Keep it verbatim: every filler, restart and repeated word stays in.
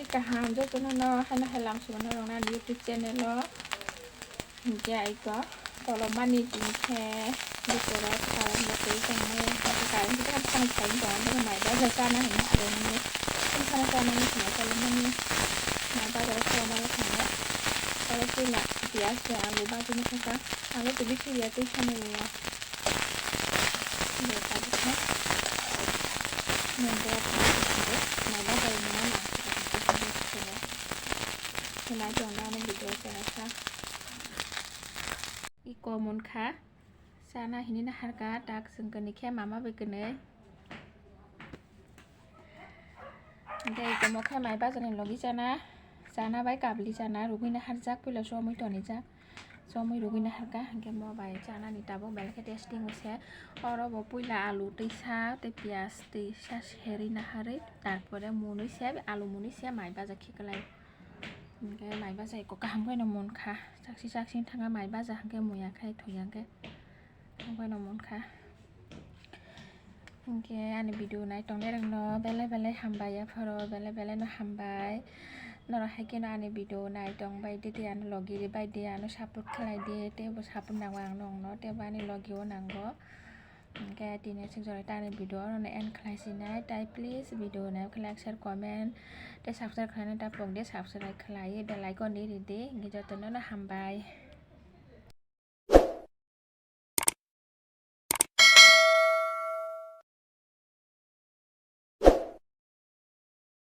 Kaham jotono no haino hai lam sumo norok ani YouTube channel o. Hinkhe aiko kolomani tini khe bukoro karon bo twi tongmani hinkhe karon khe tamo thani thani tongo, mai baja chana hinwi tongmani. Tamo thani chana hinwi tongmani kolomani mai baja o kolomani thango. Tei puila piyaj tei alu bajini khe ang tini siriya twi sanwi rwya. Mai baja nai tongda ani video chana kha. Iko munkha chana hinwi naharkha tak chwng kwnwi khe mama bai kwnwi. Tei iko mokhe mai bajani logi chana, chana bai kabli chana rugwi naharjak puila chomwi tonijak. Chomwi rugwi naharkha hinkhe mo bai chanani tabuk belai khe tasty wngse. Oro bo puila alu twisa tei piyaj twisa serwi naharwi tarpore mwnwi se alu mwnwi se mai baja khiklai. Hinkhe mai baja iko kaham khe no munkha. Chakchi chakchi thangkha mai baja hinkhe muya khai thuya hinkhe. Thangbai no munkha. Hinkhe ani video nai tongnai rokno belai belai hambai yapharo belai belai no hambai. Norok hai kheno ani video nai tongbai di, di ano logi bai di, ano support khlai di, teibo support nango ang nokno, teibo ani logi o nango. Hinkhe tini aswk jora ta ani video no end khlai sinai, tai please video nai like, share, comment tei subscribe khlaina ta pok di, subscribe khlai bell icon di ridi, hinkhe jotono no hambai.